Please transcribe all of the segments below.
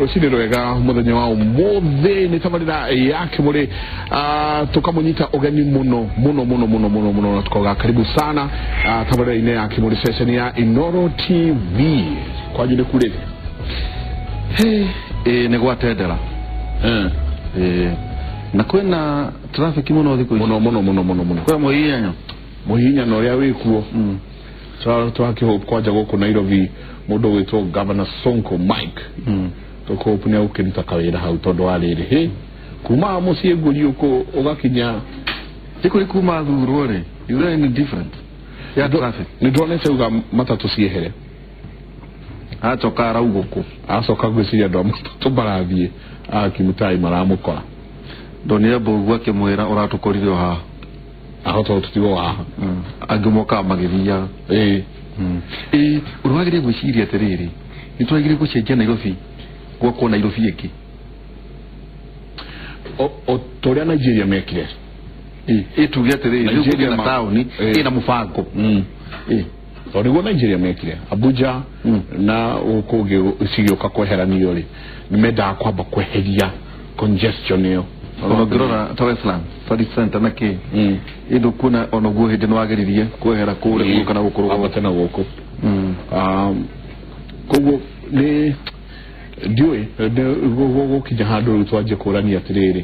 Rũcinĩ rwega mũthenya wa ũmũthĩ nĩ tabarĩra ya Kĩmũrĩ. Tũkamũnyita ũgeni mũno mũno mũno mũno mũno mũno na tukauga karibu sana tabarĩra-inĩ ya Kĩmũrĩ, ceceni ya Inoro TV. Kwanyu nĩ kurĩte? Ĩĩ, nĩ gwatendera. Ĩĩ, na kwĩna traffic mũno thikũ ici. Mũno mũno mũno mũno mũno. Kwĩ mũhihinyano. Mũhihinyano ũrĩa wĩkuo tũrakĩhope kwanja gũkũ Nairobi mũndũ ũgwĩtwo Governor Sonko Mike, tũkũhope nĩ agũkĩruta kawĩra hau, tondũ wa rĩrĩ hĩ kuma mũciĩ ngũriũkũ ũgakinya. Thikũ kuma thurwo rĩ, is there any different ya traffic? Nĩ ndonete uga matatũ ciehere. Acoka araugũkũ. Acoka ngwĩciria andũ a matatũ marathiĩ Kimutai maramũkora. Ndonire Mbogu akĩmwĩra ũratũkorire o haha. Ahota gũtũtigwo haha. Angĩ mokaga magĩthiaga. Ĩĩ. Ĩĩ, ũndũ wagĩrĩire gwĩciria atĩrĩrĩ, nĩ twagĩrĩire gũcenjia Nairobi, gwakwo Nairobi ĩngĩ. O ta ũrĩa Nigeria mekire. Ĩ tuge atĩrĩrĩ, rĩu Nigeria kũgĩe na taũni ĩna mũbango. Ĩ. Tondũ nĩguo Nigeria mekire Abuja na gũkũ ũngĩ cigĩũka kweheranio rĩ, nĩ mendaga kwamba kweheria congestion ĩyo. Ona ũngĩrora ta Westlands, Study Center na kĩ, ĩ ndũkuona ona guo hĩndĩ nĩ wageririe kwehera kũrĩa gũka na gũkũ rũgongo. Ambate na gũkũ. Koguo nĩ ndiũĩ gũkinya handũ rĩu twanjie kũrania atĩrĩrĩ,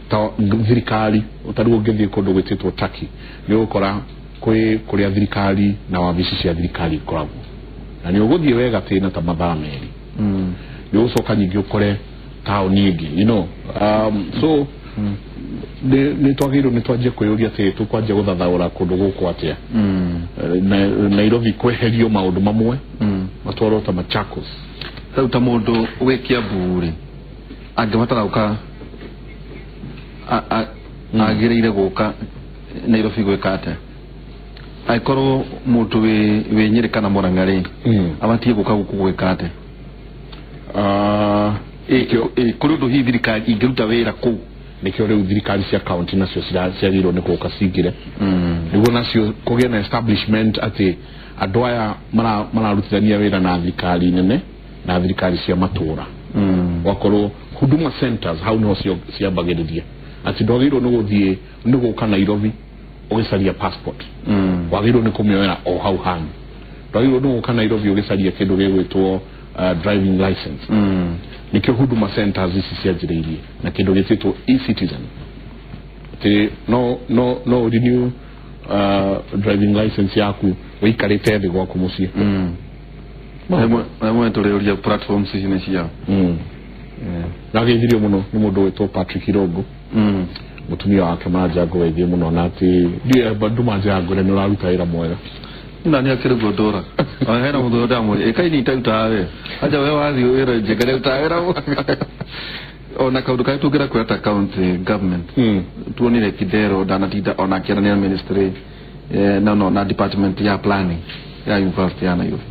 ta thirikari, ta rĩu ũngĩthiĩ kũndũ gwĩtĩtwo Turkey, nĩ ũgũkora kwĩ kũrĩa thirikari na wabici cia thirikari ikoragwo, na nĩ ũgũthiĩ wega tĩna ta mathaa 2, nĩ ũgũcoka ningĩ ũkore taũni ĩngĩ. So nĩ twagĩrĩirwo nĩ twanjie kwĩyũria atĩ tũkwanjia gũthathaũra kũndũ gũkũ atĩa. Nairobi kweherio maũndũ mamwe, matwarwo ta Machakos. Rĩu ta mũndũ wĩ Kiambu rĩ, angĩbatara gũka, agĩrĩire gũka Nairobi gwĩka atĩa? Angĩkorwo mũndũ wĩ Nyĩrĩ kana Mũrang'a rĩ, abatiĩ gũka gũkũ gwĩka atĩa? Ĩ, kũrĩ ũndũ hihi thirikari ingĩruta wĩra kũu? Nĩkĩo rĩu thirikari cia kaunti nacio ciagĩrĩirwo nĩ gũka cingĩre, nĩguo nacio kũgĩe na establishment atĩ andũ aya mararutithania wĩra na thirikari nene na thirikari cia matũra. Gwakorwo Huduma Centers hau niho ciambagĩrĩria, atĩ ndwagĩrĩirwo nĩ gũthiĩ nĩ gũka Nairobi ũgĩcaria passport, wagĩrĩirwo nĩ kũmĩoera o hau hanyu. Ndwagĩrĩirwo nĩ gũka Nairobi ũgĩcaria kĩndũ gĩgwĩtwo driving license. Nĩkĩo Huduma Centers ici cianjĩrĩirie na kĩndũ gĩtĩtwo e-Citizen, atĩ no renew driving license yaku wĩikarĩte thĩ gwaku mũciĩ. Rĩmwe tũrĩũria platforms ici nĩ ciao. Ndageithirio mũno nĩ mũndũ wĩtwo Patrick Irongo, mũtumia wake Manja, ngũgeithie mũno na atĩ ndiĩ nduma njangũre nĩ ũraruta wĩra mwega. Na nĩ akĩrĩ guo ndũra ona hena mũndũ ndamũria ĩkaini itarutaga wĩra, anja we wathiĩ wĩra njega nĩrutaga wĩra. Ona kaũndũ karĩa tũngĩra kwĩra ta county government, tuonire Kidero ndanatinda ona akĩaranĩra ministry no no na department ya planning ya University ya Nairobi.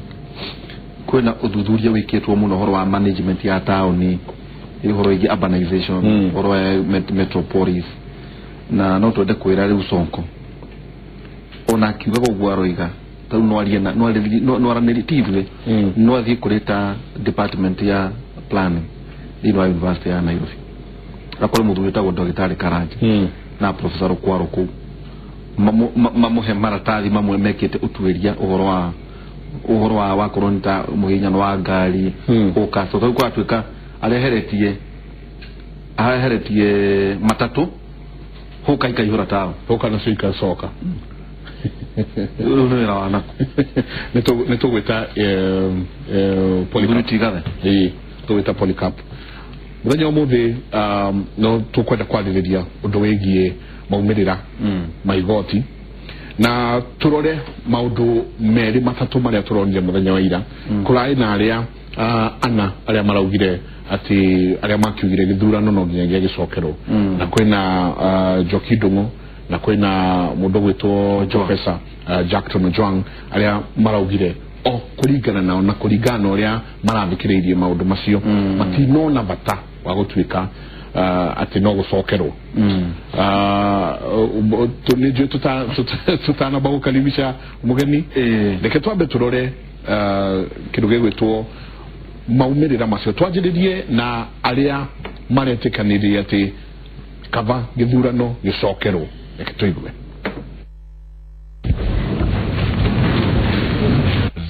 Kwĩna ũthuthuria wĩkĩtwo mũno ũhoro wa management ya taũni, ũhoro wĩgiĩ urbanization, ũhoro wa metropolis, na no twende kwĩra rĩu Sonko ona akiugaga ũguo aroiga tarĩu no arie na no arĩrie no aranĩrie ti ithuĩ, no athiĩ kũrĩ ta department ya planning thĩinĩ wa University ya Nairobi, akorwo mũthuri wĩtagwo ndagĩtarĩ Karanja na Professor Rukwaro kũu, mamũhe maratathi mamwe mekĩte ũtuĩria ũhoro wa wakorwo nĩ ta mũhinyano wa ngari, ũka so tarĩu kũratuĩka areheretie matatũ hũka ikaihũra taũ. Hũka nacio ikacoka. Rĩu nĩ wĩra wa nako? Nĩ tũgwĩta Polycarp. Mũthuri Tigathe. Ĩĩ, tũgwĩta Polycarp. Mũthenya ũmũthĩ no tũkwenda kwarĩrĩria ũndũ wĩgiĩ maumĩrĩra ma igoti, na tũrore maũndũ merĩ matatũ marĩa tũronire mũthenya wa ira. Kũrarĩ na arĩa ana arĩa maraugire atĩ arĩa makiugire gĩthurano no nginyagia gĩcokerwo, na kwĩna Njoki Ndung'u na kwĩna mũndũ gwĩtwo Professor Jackton Ojwang, arĩa maraugire o kũringana nao na kũringana na ũrĩa marathikĩrĩirie maũndũ macio, matinona bata wa gũtuĩka atĩ no gũcokerwo. Nĩ njũĩ tũtanamba gũkaribisha mũgeni, reke twambe tũrore kĩndũ gĩgwĩtwo Maumĩrĩra macio twanjĩrĩrie na arĩa maretĩkanĩria atĩ kaba gĩthurano gĩcokerwo. Reke tũigue.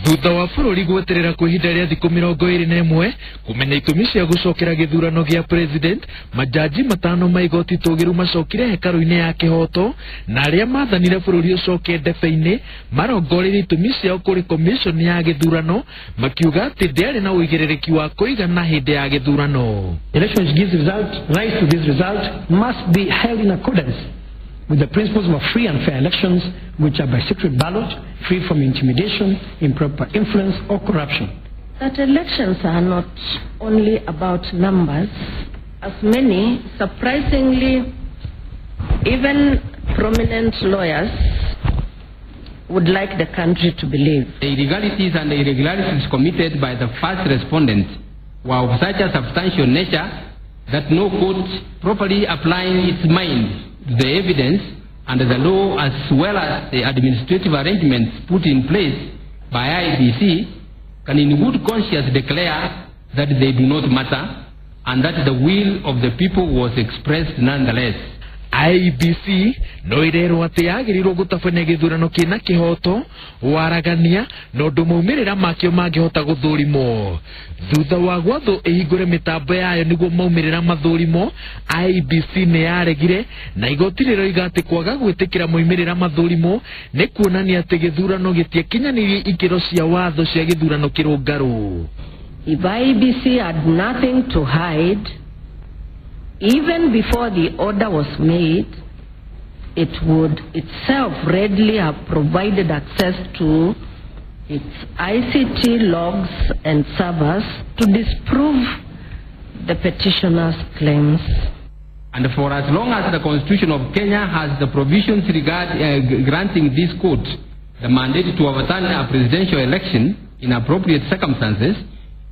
Thutha wa bũrũri gweterera kwa ihinda rĩa thikũ 21 kũmenya itũmi cia gũcokera gĩthurano gĩa president, majaji 5 ma igoti tũgĩru macokire hekarũ-inĩ ya kĩhoto na arĩa mathanire bũrũri ũcoke ndebe-inĩ marongoreirie itũmi ciao kũrĩ commission ya gĩthurano makiuga atĩ ndĩarĩ na ũigĩrĩrĩki wa kũigana hĩndĩ ya gĩthurano. Election which gives result, right to this result must be held in accordance with the principles of free and fair elections, which are by secret ballot, free from intimidation, improper influence, or corruption. That elections are not only about numbers, as many, surprisingly, even prominent lawyers would like the country to believe. The illegalities and the irregularities committed by the first respondent were of such a substantial nature that no court properly applying its mind to the evidence and the law, as well as the administrative arrangements put in place by IEBC, can in good conscience declare that they do not matter and that the will of the people was expressed nonetheless. IEBC no irerwo atĩ yagĩrĩirwo gũtabania gĩthurano kĩna kĩhoto, waragania na ũndũ maumĩrĩra makĩo mangĩhota gũthũrimwo. Thutha wa gwathwo ĩhingũre mĩtambo yayo nĩguo maumĩrĩra mathũrimwo, IEBC nĩ yaregire na igoti rĩroiga atĩ kwaga gwĩtĩkĩra maumĩrĩra mathũrimwo nĩ kuonania atĩ gĩthurano gĩtiakinyanĩirie ikĩro cia watho cia gĩthurano kĩrũngarũ. If IEBC had nothing to hide, even before the order was made, it would itself readily have provided access to its ICT logs and servers to disprove the petitioner's claims. And for as long as the Constitution of Kenya has the provisions granting this court the mandate to overturn a presidential election in appropriate circumstances,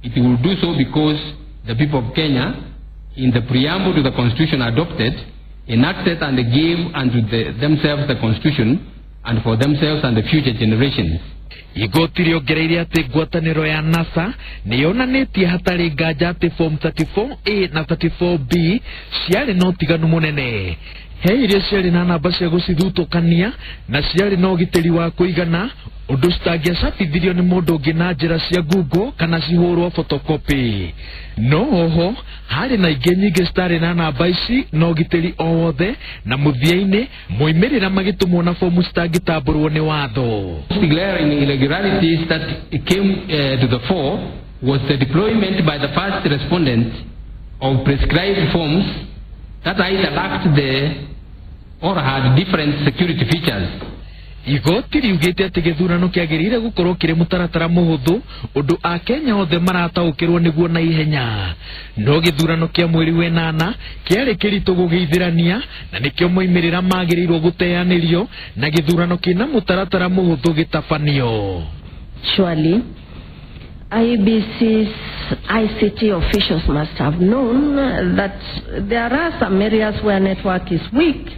it will do so because the people of Kenya, in the preamble to the Constitution adopted, enacted and gave unto themselves the Constitution, and for themselves and the future generations. Igoti rĩongereire atĩ ngwatanĩro ya NASA nĩ yonanĩtie hatarĩ nganja atĩ form 34A na 34B ciarĩ na ũtiganu mũnene. He iria ciarĩ na namba cia gũcithutũkania na ciarĩ na ũgitĩri wa kũigana ũndũ citangĩacabithirio nĩ mũndũ ũngĩ na njĩra cia Google kana cihũrwo photocopy. No oho harĩ na ingĩ nyingĩ citarĩ na namba ici na ũgitĩri o wothe, na mũthia-inĩ moimĩrĩra magĩtũmwo na fomu citangĩtambũrwo nĩ watho. Declaring irregularities that came to the fore was the deployment by the first respondent of prescribed forms that either lacked the or had different security features. Igoti riugĩte atĩ gĩthurano kĩagĩrĩire gũkorwo kĩrĩ mũtaratara mũhũthũ ũndũ akenya othe marataũkĩrwo nĩguo na ihenya. No gĩthurano kĩa mweri wa 8 kĩarĩ kĩritũ gũgĩithĩrania na nĩkĩo moimĩrĩra magĩrĩirwo gũteanĩrio na gĩthurano kĩna mũtaratara mũhũthũ gĩtabanio. Surely, IEBC's ICT officials must have known that there are some areas where network is weak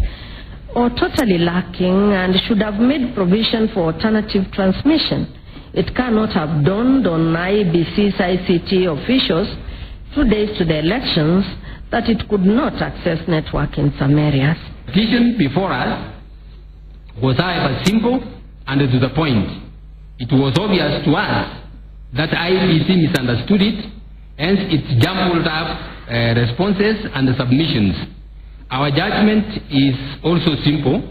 or totally lacking and should have made provision for alternative transmission. It cannot have dawned on IEBC's ICT officials 2 days to the elections that it could not access network in some areas. The petition before us was, however, simple and to the point. It was obvious to us that IEBC misunderstood it, hence its jumbled up responses and submissions. Our judgment is also simple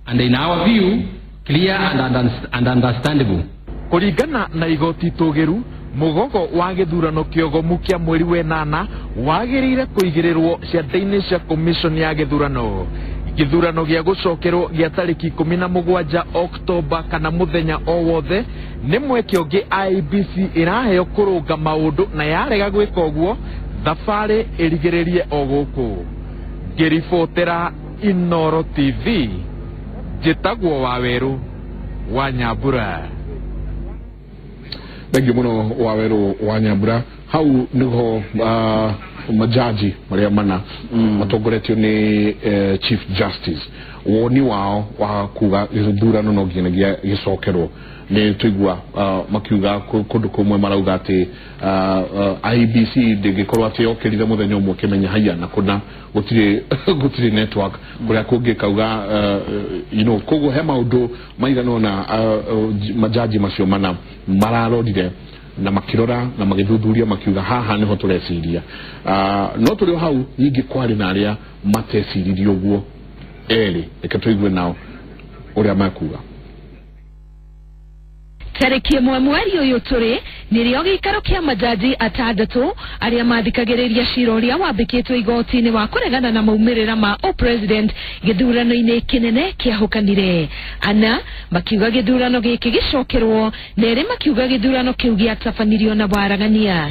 and, in our view, clear and understandable. Kũringana na igoti tũgĩru, mũgogo wa gĩthurano kĩogomu kĩa mweri wa 8 wagĩrĩire kũigĩrĩrwo ciande-inĩ cia commission ya gĩthurano. Gĩthurano gĩa gũcokerwo gĩa tarĩki 17 Oktoba kana mũthenya o wothe nĩ mweke ũngĩ IEBC ĩraheo kũrũnga maũndũ, na yarega gwĩka ũguo thabarĩ ĩrigĩrĩrie o gũkũ. Ngĩribotera Inoro TV, njĩtagwo Wawerũ wa Nyambura. Thengiũ mũno Wawerũ wa Nyambura. Hau nĩho Majaji maria mana matongoretio ni Chief Justice woni wao wa kuga gĩthurano no nginyagia gĩcokerwo nĩ tũigua makiuga kũndũ kũmwe marauga atĩ IEBC ndĩngĩkorwo atĩ yokĩrire mũthenya ũmwe kĩmenya haiya na kũna gũtirĩ network kũrĩa kũngĩ kauga you know koguo he maũndũ maigana ũna majaji macio mana mararorire na makirora na magithuthuria makiuga haha niho tureciria no turi hau nyingi kwari na aria mateciririe uguo eri reke tuigue nao uria makuga. Tarĩki 1 mweri ũyũ tũrĩ nĩrĩo gĩikaro kĩa majaji atandatũ arĩa mathikagĩrĩria cira ũrĩa wambĩkĩtwo igoti-inĩ wa kũregana na maumĩrĩra ma o-president gĩthurano-inĩ kĩnene kĩahũkanire. Ana makiuga gĩthurano gĩkĩ gĩcokerwo na erĩ makiuga gĩthurano kĩu gĩatabanirio na waragania.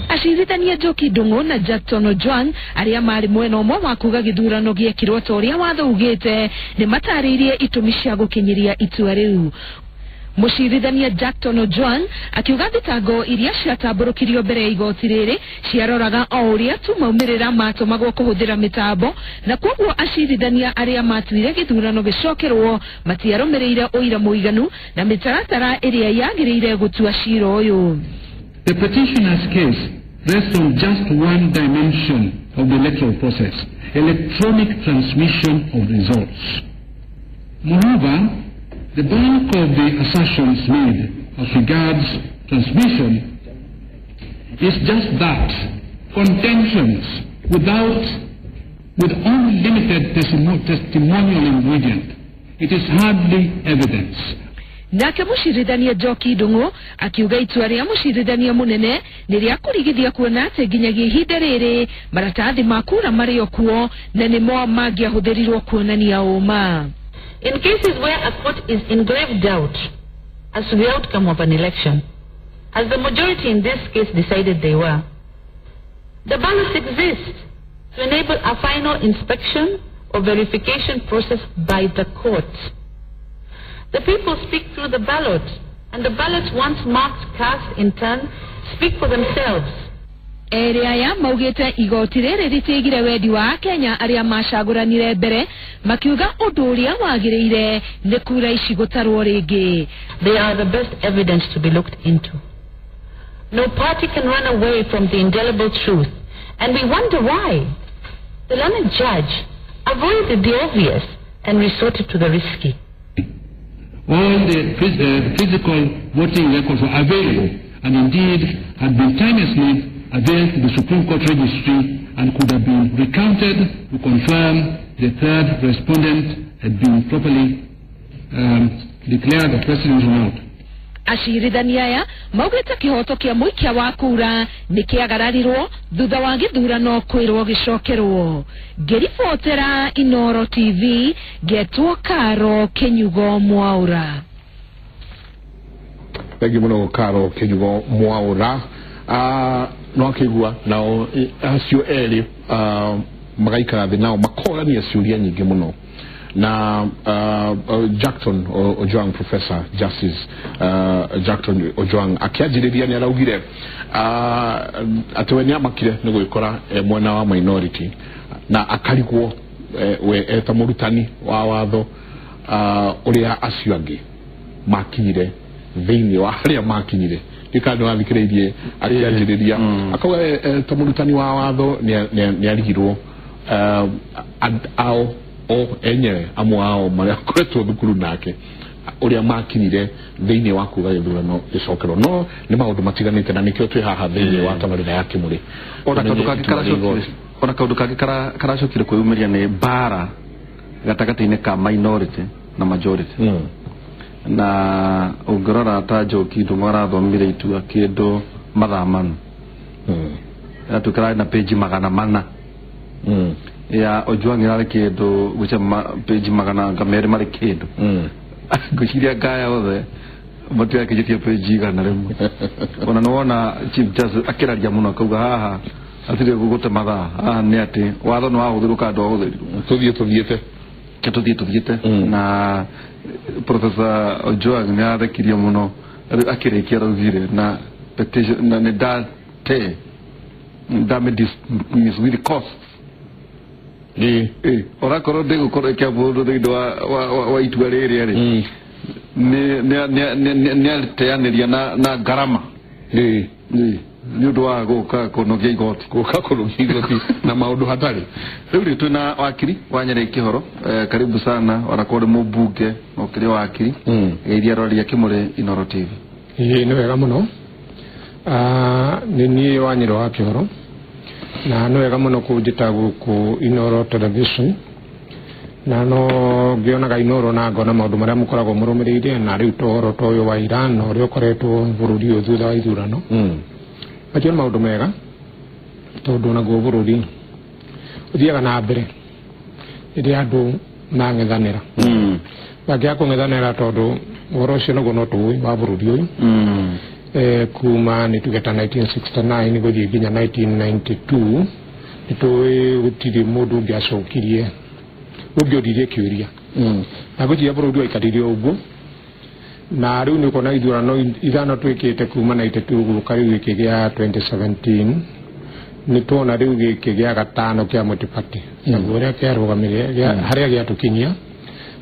Acirithania Njoki Ndung'u na Jackton Ojwang arĩa marĩ mwena ũmwe wa kuga gĩthurano gĩekirwo ta ũrĩa watho ugĩte nĩ matarĩirie itũmi cia gũkinyĩria itua rĩu. Mũcirithania Jackton Ojwang akiuga thitango iria ciatambũrũkirio mbere ya igoti rĩrĩ ciaroraga o ũrĩa tu maumĩrĩra matũmagwo kũhũthĩra mĩtambo na kwoguo acirithania arĩa matuire gĩthurano gĩcokerwo matiarũmĩrĩire ũira mũiganu na mĩtaratara ĩrĩa yagĩrĩire gũtua cira ũyũ. The petitioner's case rests on just one dimension of the electoral process, electronic transmission of results. Moreover, the bulk of the assertions made as regards transmission is just that, contentions with only limited testimonial ingredient. It is hardly evidence. Nake mũcirithania Njoki Ndung'u akiuga itua rĩa mũcirithania mũnene nĩ rĩa kũrigithia kuona atĩ nginyagia ihinda rĩrĩ maratathi ma kura marĩ o kuo na nĩmo mangĩahũthĩrirwo kuonania ũma. In cases where a court is in grave doubt as to the outcome of an election, as the majority in this case decided they were, the ballots exist to enable a final inspection or verification process by the court. The people speak through the ballot, and the ballots once marked, cast in turn, speak for themselves. Erĩ aya maugĩte igoti rĩrĩ rĩtigire wendi wa Akenya arĩa macagũranire mbere makiuga ũndũ ũrĩa wagĩrĩire nĩ kura ici gũtarwo rĩngĩ. They are the best evidence to be looked into. No party can run away from the indelible truth, and we wonder why. The learned judge avoided the obvious and resorted to the risky. All the physical voting records were available and indeed had been timeously availed to the Supreme Court registry and could have been recounted to confirm the third respondent had been properly declared a president or not. Acirithania aya maugĩte kĩhoto kĩa mũikia wa kura nĩ kĩagararirwo thutha wa gĩthurano kwĩrwo gĩcokerwo. Ngĩribotera Inoro TV ngetwo Karo Kinyugo Mwaura. Thengi mũno Karo Kinyugo Mwaura. No akĩigua nao acio erĩ magaikara thĩ nao makorania ciũria nyingĩ mũno na Jackton Ojwang, Professor Justice Jackton Ojwang akĩanjĩrĩria nĩ araugire atĩ we nĩamakire nĩ gwĩkora mwena wa minority na akarigwo we eta mũrutani wa watho ũrĩa acio angĩ makinyire thĩinĩ wa harĩa makinyire. Ndikana nĩ wathikĩrĩirie akĩanjĩrĩria akauga ta mũrutani wa watho nĩ arigirwo ao o enyewe amwe ao marĩa akoretwo thukuru nake ũrĩa makinyire thĩinĩ wa kuga gĩthurano gĩcokerwo. No nĩ maũndũ matiganĩte na nĩkĩo twĩ haha thĩinĩ wa tabarĩra ya Kĩmũrĩ. Ona kaũndũ kangĩ karacokire kwĩyumĩria nĩ mbara gatagatĩ-inĩ ka minority na majority. Na ũngĩrora ta Njoki Ndung'u arathomire itua kĩndũ mathaa mana ĩratuĩka ĩrarĩ na page 400 ya Ojwang ĩrarĩ kĩndũ gwĩcia page 200 marĩ kĩndũ. Ngwĩciria ngaya othe matirakĩnjĩtie page 100. Ona nĩwona Chief Justice akĩraria mũno akauga haha atirĩ gũte mathaa haha nĩ atĩ watho nĩ wahũthĩrwo kana ndwahũthĩrirwo. Tũthiĩ tũthiĩte tũthiĩ tũthiĩte. Na Professor Ojwang nĩ arathekirie mũno akĩrĩkia araugire na petition na nĩ ndate Damages with costs. Orakorwo ndĩgũkorwo ĩkĩambũrwo thĩinĩ wa itua rĩrĩa rĩ nĩ ateanĩria na ngarama nĩ ũndũ wa gũka kũnogia igoti na maũndũ hatarĩ. Rĩu rĩ twĩna wakiri wa Nyarĩ Kĩhoro, karibu sana, onakorwo nĩ mũmbunge na ũkĩrĩ wakiri geithia arori a Kĩmũrĩ Inooro TV. Ĩĩ nĩ wega mũno. Nĩ niĩ wa Nyarĩ wa Kĩhoro na nĩ wega mũno kũnjĩta gũkũ Inooro Television, na no ngĩonaga Inooro na ngona maũndũ marĩa mũkoragwo mũrũmĩrĩire, na rĩu tohoro ta ũyũ wa Iran na ũrĩa ũkoretwo bũrũri ũyũ thutha wa ithurano. Macio nĩ maũndũ mega tondũ naguo bũrũri ũthiaga na mbere rĩrĩa andũ mang'ethanĩra. Mangĩaga kũng'ethanĩra tondũ ũhoro ũcio naguo no tũũĩ wa bũrũri ũyũ. Kuma nĩ tuge ta 1969 gũthiĩ nginya 1992 nĩ tũĩ gũtirĩ mũndũ ũngĩacokirie ũngĩoririe kĩũria. Na ngwĩciria bũrũri waikarire ũguo, na rĩu nĩ ũkuona ithurano ithano twĩkĩte kuma 92 gũka rĩu gĩkĩ gĩa 2017 nĩ tuona rĩu gĩkĩ gĩa gatano kĩa multi-party naguo ũrĩa kĩarũgamire harĩa gĩatũkinyia,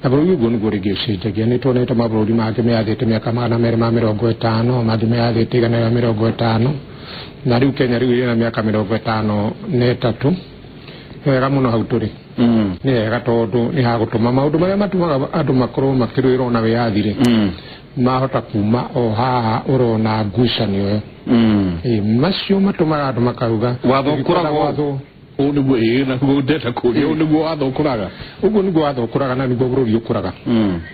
na bũrũri ũguo nĩguo rĩngĩ ũcenjagia. Nĩ tuonete mabũrũri mangĩ meyathĩte mĩaka 250, mangĩ meyathĩte 150, na rĩu Kenya rĩu ĩna mĩaka 53. Nĩ wega mũno hau tũrĩ. Nĩ wega tondũ nĩ hagũtũma maũndũ marĩa matũmaga andũ makorwo makĩrũĩrwo na wĩyathi rĩ mahota kuma o haha ũrona ngucanio ĩyo. Macio matũmaga andũ makauga watho ũkũraga ũũ nĩguo ĩĩ naguo ndenda kũria ũũ nĩguo watho ũkũraga. Ũguo nĩguo watho ũkũraga na nĩguo bũrũri ũkũraga.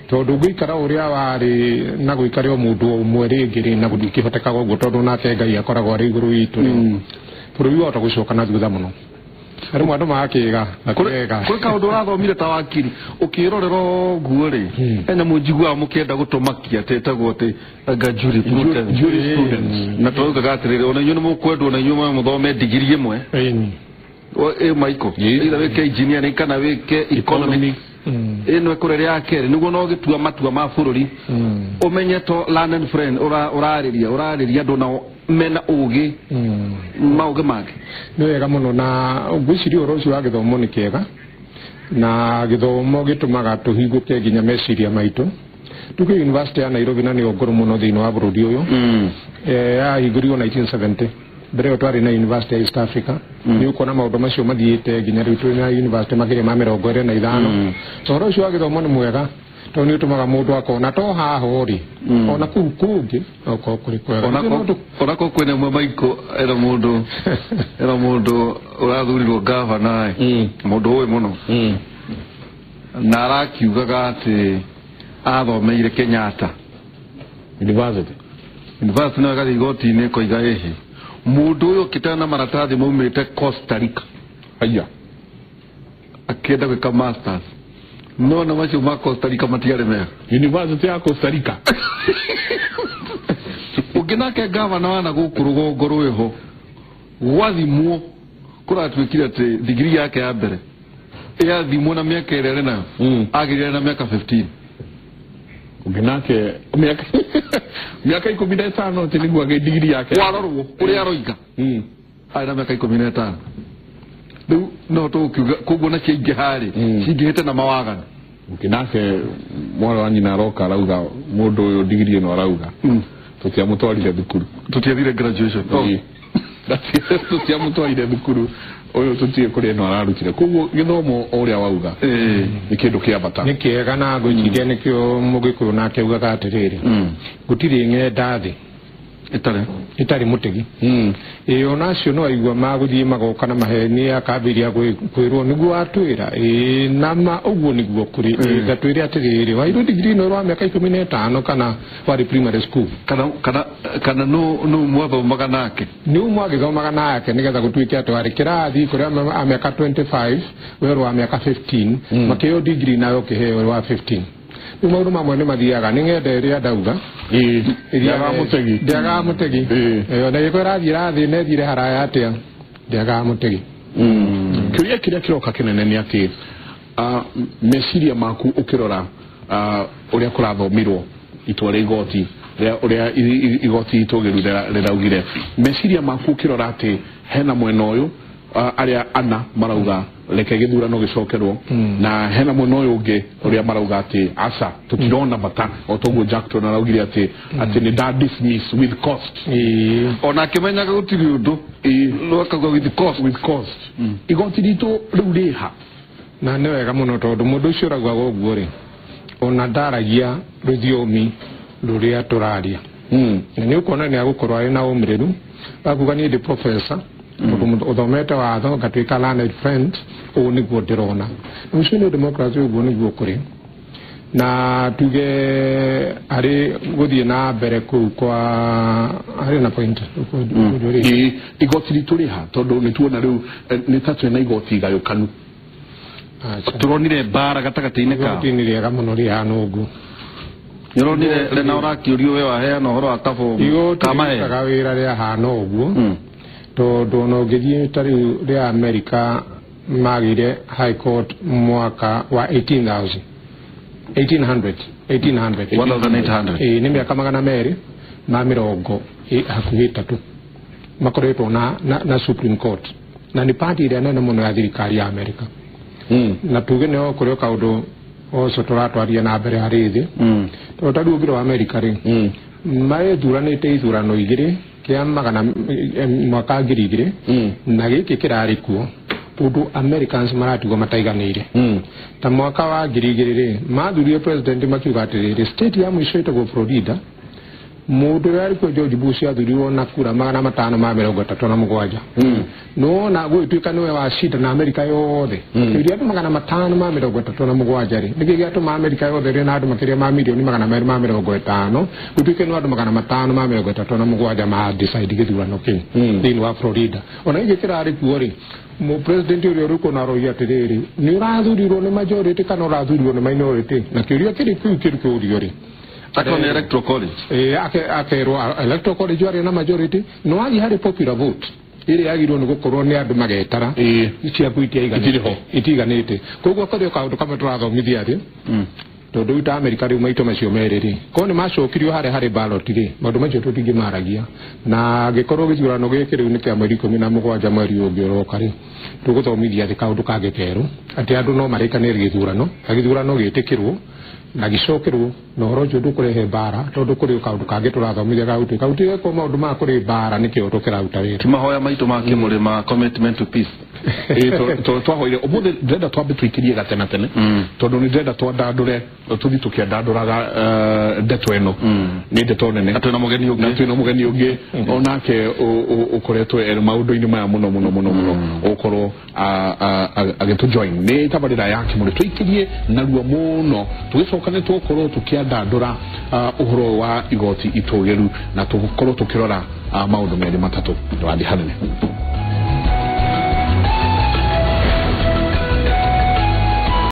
Tondũ ũngĩikara ũrĩa warĩ na gũikare o mũndũ ũmwe rĩngĩ rĩ na gũtingĩhotekaga ũguo tondũ nake Ngai akoragwo arĩ igũrũ witũ rĩ, bũrũri wahota gũcoka na thutha mũno. Rĩmwe andũ magakĩga kũrĩ kaũndũ ũrathomire ta wakiri ũkĩrorera ũguo rĩ hena mũnjiguaga mũkĩenda gũtũmakia atĩ ĩtagwo atĩ anga jurisprudence, na twaugaga atĩrĩrĩ ona inyuĩ nĩ mũkwendwo na inyuĩ mũthome ndigiri ĩmwe ĩ Michael, either wĩke engineering kana wĩke economics ĩno ĩkũrĩ rĩa kerĩ nĩguo no ũgĩtua matua ma bũrũri ũmenye to learn friend ũrarĩria andũ nao mena ũgĩ maũgĩ mangĩ. Nĩ wega mũno, na ngwĩciria ũhoro ũcio wa gĩthomo nĩ kĩega, na gĩthomo gĩtũmaga tũhingũke nginya meciria maitũ. Tuge University ya Nairobi na nĩyo ngũrũ mũno thĩinĩ wa bũrũri ũyũ, yahingũrirwo 1970. Mbere ĩyo twarĩ na University ya East Africa. Nĩ ũkuona maũndũ macio mathiĩte nginya rĩu twĩ na university makĩria ma 25. Ũhoro ũcio wa gĩthomo nĩ mwega tondũ nĩ ũtũmaga mũndũ akona to haha rĩ ona kũu kũngĩ okorwo kũrĩ kwega. Onako kwĩna ĩmwe Michael ĩra mũndũ ũrathurirwo gavana mũndũ ũĩ mũno na arakiugaga atĩ athomeire Kenyatta University no ĩgathiĩ igoti-inĩ ĩkoiga ĩhĩ mũndũ ũyũ ũkĩte na maratathi maumĩte Costa Rica haya akĩenda gwĩka masters no na macio ma Costa Rica matiarĩ mega. University ya Costa Rica. Ũngĩ nake gavana wa na gũkũ rũgongo rwĩho gwathimwo kũratuĩkire atĩ digiri yake ya mbere ĩrathimwo na mĩaka ĩrĩa arĩ nayo agĩrĩire na mĩaka 15. Ũngĩ nake mĩaka 15 atĩ nĩguo agĩe digiri yake warorwo ũrĩa aroiga arĩ na mĩaka 15. Rĩu no tũgũkiuga koguo na ciaingĩha rĩ cingĩhĩte na mawaganu. Ũngĩ nake mwarĩ wa nyina aroka arauga mũndũ ũyũ digiri ĩno arauga tũtiamũtwarire thukuru, tũtiathire graduation, tũtiamũtwarire thukuru ũyũ tũtiĩ kũrĩa ĩno ararutire. Koguo gĩthomo o ũrĩa wauga nĩ kĩndũ kĩa bata, nĩ kĩega, na ngwĩciria nĩkĩo mũgĩkũyũ nake augaga atĩrĩrĩ gũtirĩ ng'enda thĩ ĩtarĩ mũtegi. Ĩĩ onacio no aigua magũthiĩ magoka na maheni akambĩrĩria kwĩrwo nĩguo watwĩra ĩĩ nama ũguo nĩguo kũrĩ ngatwĩre atĩrĩrĩ wairwo digiri ĩno wa mĩaka 15 kana warĩ primary school kana nũ mwathomaga nake nĩ mwagĩthomaga nake nĩgetha gũtuĩke atĩ warĩ kĩrathi kũrĩa a mĩaka 25 we wa mĩaka 15 makĩheo digiri nayo ũkĩheo wa 15. Rĩu maũndũ mamwe nĩ mathiaga nĩ ng'enda ĩrĩa ndauga ndĩagaga mũtegi ona ĩgĩkorwo ĩrathiĩ ĩrathiĩ na ĩthire haraya atĩa ndĩagaga mũtegi. Kĩũria kĩrĩa kĩroka kĩnene nĩ atĩ meciria maku ũkĩrora ũrĩa kũrathomirwo itua rĩa igoti Ũrĩa igoti itũgĩru rĩraugire meciria maku ũkĩrora atĩ hena mwena ũyũ arĩa ana marauga reke gĩthurano gĩcokerwo na hena mwena ũyũ ũngĩ ũrĩa marauga atĩ aca tũtirona bata o toguo Jackton araugire atĩ nĩ nda dismiss with cost. Ona akĩmenyaga gũtirĩ ũndũ no akauga with cost. With cost. Igoti ritũ rĩu rĩha na nĩ wega mũno tondũ mũndũ ũcio ũraugaga ũguo rĩ ona ndaragia rũthiomi rũrĩa tũraria. Na nĩ ũkuona nĩ agũkorwo arĩ na ũmĩrĩru akuga niĩ ndĩ professor mũndũ ũthomete watho ngatuĩka learned friend ũũ nĩguo ndĩrona. Na ũcio nĩ democracy ũguo nĩguo kũrĩ na tuge harĩ gũthiĩ na mbere kũu kwa harĩ na point. Igoti ritũ rĩha tondũ nĩ tuona rĩu nĩ ta twĩna igoti igayũkanu. Tũronire mbara gatagatĩ-inĩ kao. Igoti nĩ rĩega mũno rĩhana ũguo. Nĩũronire rena ũrakĩũrio we waheana ũhoro wa kabomu igoti rĩrutaga wĩra rĩahana ũguo tondũ ona ũngĩthiĩ ta rĩu rĩa Amerika magĩire high court mwaka wa 1800 1800 nĩ mĩaka 230 hakuhĩ 3 makoretwo na Supreme Court na nĩ party ĩrĩa nene mũno ya thirikari ya Amerika. Na tuge nĩho kũrĩ o kaũndũ ũcio tũratwaria na mbere harĩ thĩ tondũ ta rĩu ũngĩrora wa Amerika rĩ maethuranĩte ithurano igĩrĩ kĩa magana mwaka 2000 na gĩkĩ kĩrarĩ kuo ũndũ Americans maratigwo mataiganĩire. Ta mwaka wa 2000 rĩ mathurire president makiuga atĩrĩrĩ state ya mũico ĩtagwo Florida mũndũ ũrĩa arĩ kuo George Bush athurirwo na kura 537. Nĩwona gũgĩtuĩka nĩwe wacinda na Amerika yothe iria andũ 537 rĩ nĩkĩ gĩatũma Amerika yothe ĩrĩ na andũ makĩria ma mirioni 250 gũtuĩke nĩ andũ 537 ma decide gĩthurano kĩu thĩinĩ wa Florida. Ona gĩkĩ kĩrarĩ kuo rĩ president ũrĩa ũrĩ kuo na aroiga atĩrĩrĩ nĩ ũrathurirwo nĩ majority kana ũrathurirwo nĩ minority na kĩũria kĩrĩ kĩu kĩrĩ kĩũrio rĩ Akona electoral college. Akerwo electoral college arĩ na majority no wathiĩ harĩ popular vote ĩrĩa yagĩrĩirwo nĩ gũkorwo nĩ andũ magetara ciaku itiganĩte. Koguo kũrĩ kaũndũ kamwe tũrathomithia thĩ tondũ rĩu ta Amerika rĩu maito macio merĩ rĩ korwo nĩ macokirio harĩa harĩ ballot rĩ maũndũ macio tũtingĩmaragia na angĩkorwo gĩthurano gĩkĩ rĩu nĩ kĩa mweri 17 mweri ũngĩ ũroka rĩ tũgũthomithia thĩ kaũndũ kangĩ kerũ atĩ andũ no marĩkanĩre gĩthurano na gĩthurano gĩtĩkĩrwo na gĩcokerwo na ũhoro ũcio ndũkũrehe mbara tondũ kũrĩ kaũndũ kangĩ tũrathomithia gagũtuĩka gũtigekwo maũndũ ma kũrĩ mbara nĩkĩo tũkĩraruta wĩra. Ti mahoya maitũ ma kĩmũrĩ commitment to peace. Twahoire ũmũthĩ ndĩrenda twambe tũikĩrie gatene tene tondũ nĩ ndĩrenda twandandũre tũthiĩ tũkĩandandũraga ndeto ĩno nĩ ndeto nene na twĩna mũgeni ũngĩ na twĩna mũgeni ũngĩ onake ũkoretwo e maũndũ-inĩ maya mũno mũno mũno mũno ũkorwo agĩtũ join nĩ tabarĩra ya Kĩmũrĩ tũikĩrie narua mũno tũgĩcoka nĩ tũgũkorwo tũkĩandandũra ũhoro wa igoti itũgĩru na tũgũkorwo tũkĩrora maũndũ merĩ matatũ. Ndũgathiĩ hanene.